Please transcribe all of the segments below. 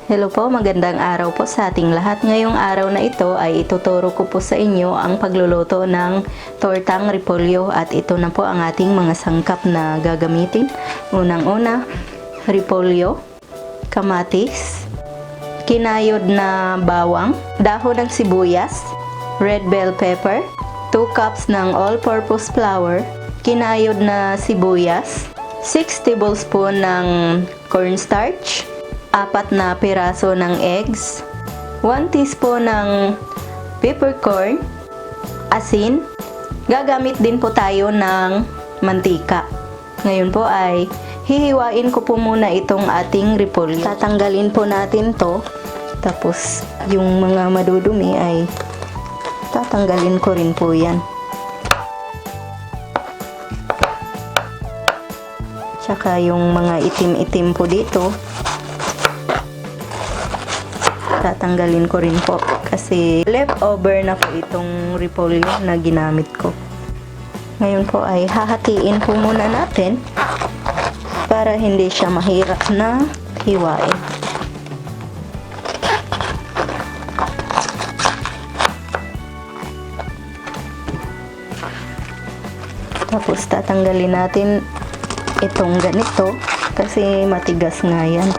Hello po, magandang araw po sa ating lahat. Ngayong araw na ito ay ituturo ko po sa inyo ang pagluluto ng tortang repolyo at ito na po ang ating mga sangkap na gagamitin. Unang-una, repolyo, kamatis, kinayod na bawang, dahon ng sibuyas, red bell pepper, 2 cups ng all-purpose flour, kinayod na sibuyas, 6 tablespoon ng cornstarch, 4 na piraso ng eggs, 1 teaspoon ng peppercorn, asin. Gagamit din po tayo ng mantika. Ngayon po ay hihiwain ko po muna itong ating repolyo. Tatanggalin po natin to. Tapos yung mga madudumi ay tatanggalin ko rin po yan. Tsaka yung mga itim-itim po dito, tatanggalin ko rin po kasi leftover na po itong repolyo na ginamit ko. Ngayon po ay hahatiin po muna natin para hindi siya mahirap na hiwain. Tapos tatanggalin natin itong ganito kasi matigas nga yan.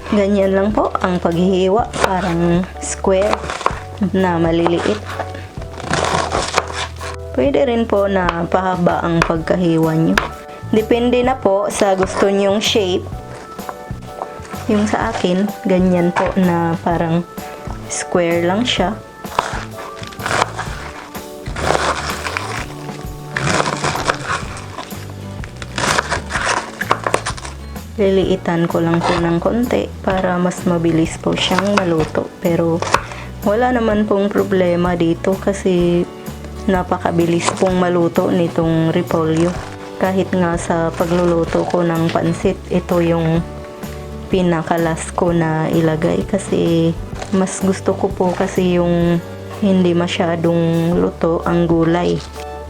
Ganyan lang po ang paghihiwa, parang square na maliliit. Pwede rin po na pahaba ang pagkahiwa nyo. Depende na po sa gusto nyong shape. Yung sa akin, ganyan po na parang square lang siya. Liliitan ko lang po ng konti para mas mabilis po siyang maluto. Pero wala naman pong problema dito kasi napakabilis pong maluto nitong repolyo. Kahit nga sa pagluluto ko ng pansit, ito yung pinakalas ko na ilagay kasi mas gusto ko po kasi yung hindi masyadong luto ang gulay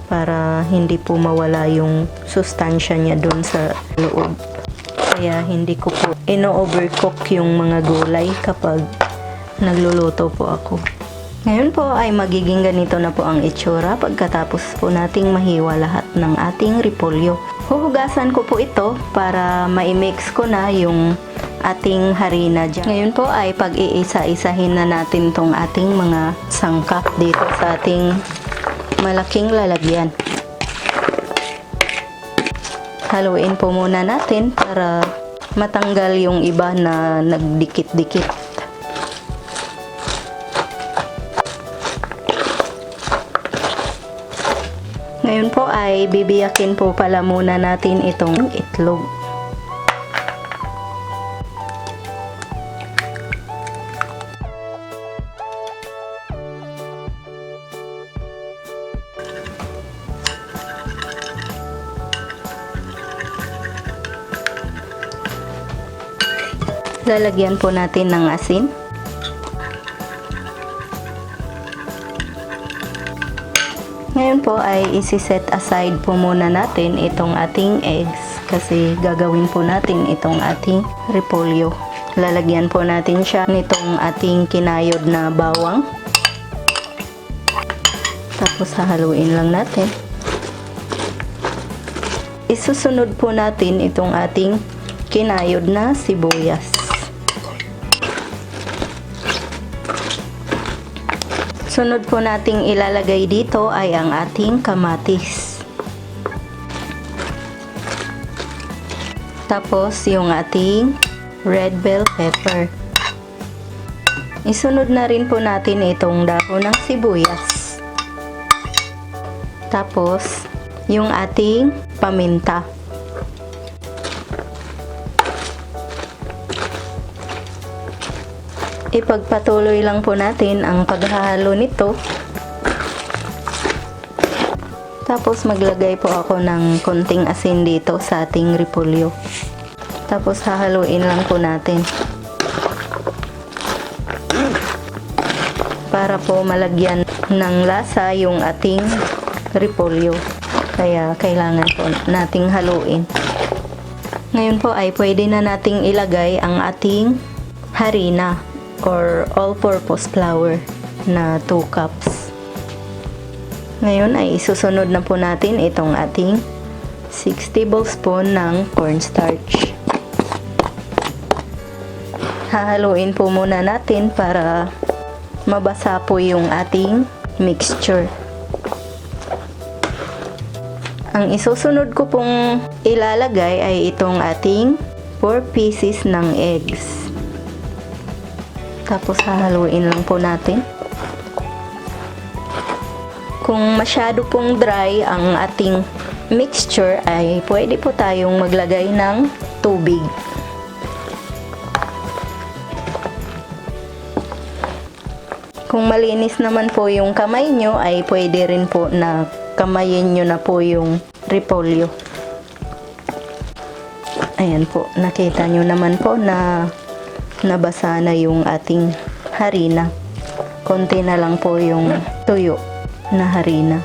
para hindi po mawala yung sustansya niya dun sa loob. Kaya hindi ko po ino-overcook yung mga gulay kapag nagluluto po ako. Ngayon po ay magiging ganito na po ang itsura pagkatapos po nating mahiwa lahat ng ating repolyo. Huhugasan ko po ito para ma-mix ko na yung ating harina dyan. Ngayon po ay pag-iisa-isahin na natin tong ating mga sangkap dito sa ating malaking lalagyan. Haluin po muna natin para matanggal yung iba na nagdikit-dikit. Ngayon po ay bibiyakin po pala muna natin itong itlog. Lalagyan po natin ng asin. Ngayon po ay isi-set aside po muna natin itong ating eggs kasi gagawin po natin itong ating repolyo. Lalagyan po natin siya nitong ating kinayod na bawang. Tapos hahaluin lang natin. Isusunod po natin itong ating kinayod na sibuyas. Sunod po nating ilalagay dito ay ang ating kamatis. Tapos yung ating red bell pepper. Isunod na rin po natin itong dahon ng sibuyas. Tapos yung ating paminta. Ipagpatuloy lang po natin ang paghahalo nito. Tapos maglagay po ako ng konting asin dito sa ating repolyo. Tapos hahaluin lang po natin. Para po malagyan ng lasa yung ating repolyo. Kaya kailangan po nating haluin. Ngayon po ay pwede na nating ilagay ang ating harina or all-purpose flour na 2 cups. Ngayon ay isusunod na po natin itong ating 6 tablespoon ng cornstarch. Hahaluin po muna natin para mabasa po yung ating mixture. Ang isusunod ko pong ilalagay ay itong ating 4 pieces ng eggs. Tapos hahaluin lang po natin. Kung masyado pong dry ang ating mixture ay pwede po tayong maglagay ng tubig. Kung malinis naman po yung kamay nyo ay pwede rin po na kamayin nyo na po yung repolyo. Ayan po, nakita nyo naman po na nabasa na yung ating harina. Konti na lang po yung tuyo na harina.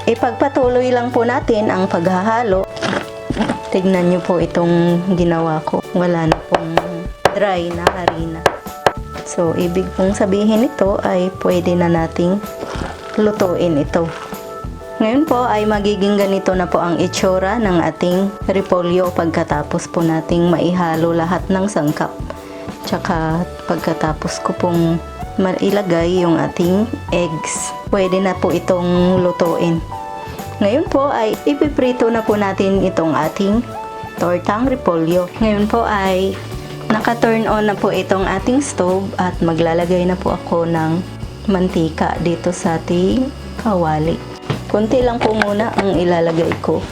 Ipagpatuloy lang po natin ang paghahalo. Tignan nyo po itong ginawa ko. Wala na pong dry na harina. So, ibig pong sabihin nito ay pwede na nating lutuin ito. Ngayon po ay magiging ganito na po ang itsura ng ating repolyo pagkatapos po nating maihalo lahat ng sangkap. Tsaka pagkatapos ko pong mailagay yung ating eggs. Pwede na po itong lutuin. Ngayon po ay ipiprito na po natin itong ating tortang repolyo. Ngayon po ay naka-turn on na po itong ating stove at maglalagay na po ako ng mantika dito sa ating kawali. Konti lang po muna ang ilalagay ko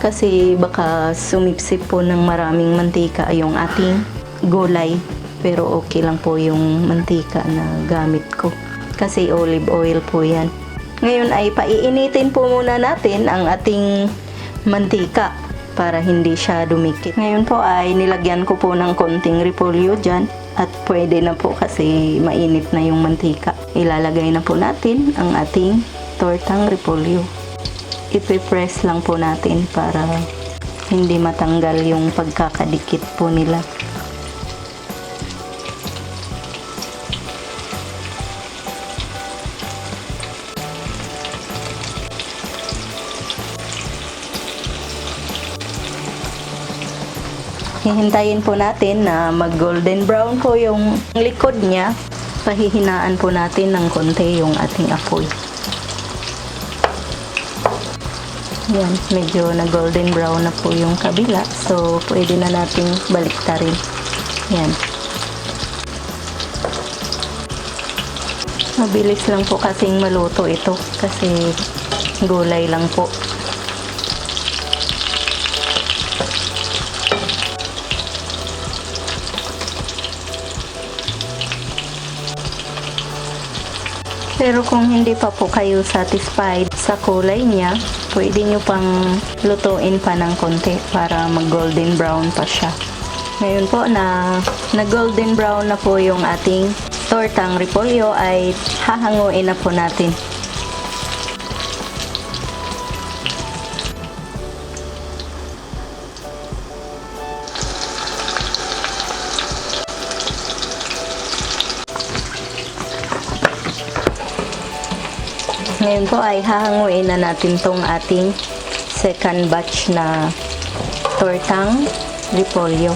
kasi baka sumipsip po ng maraming mantika yung ating gulay. Pero okay lang po yung mantika na gamit ko kasi olive oil po yan. Ngayon ay paiinitin po muna natin ang ating mantika para hindi siya dumikit. Ngayon po ay nilagyan ko po ng konting repolyo dyan at pwede na po kasi mainit na yung mantika. Ilalagay na po natin ang ating tortang repolyo. Ipipress lang po natin para hindi matanggal yung pagkakadikit po nila. Hihintayin po natin na mag golden brown po yung likod niya. Pahihinaan po natin ng konti yung ating apoy. Yan, medyo na golden brown na po yung kabila. So, pwede na nating baliktarin. Yan. Mabilis lang po kasing maluto ito kasi gulay lang po. Pero kung hindi pa po kayo satisfied sa kulay niya, pwede nyo pang lutuin pa ng konti para mag golden brown pa siya. Ngayon po na na golden brown na po yung ating tortang repolyo ay hahanguin na po natin. Ngayon po ay hahanguin na natin tong ating second batch na tortang repolyo.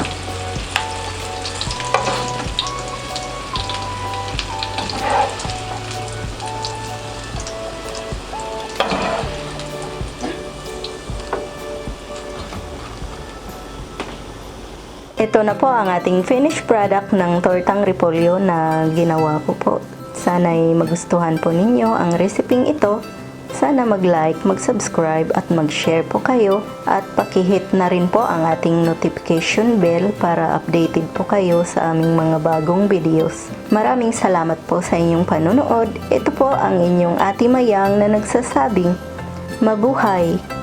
Ito na po ang ating finished product ng tortang repolyo na ginawa ko po. Sana'y magustuhan po ninyo ang reseping ito. Sana mag-like, mag-subscribe at mag-share po kayo at pakihit na rin po ang ating notification bell para updated po kayo sa aming mga bagong videos. Maraming salamat po sa inyong panonood. Ito po ang inyong Ate Mayang na nagsasabing, mabuhay!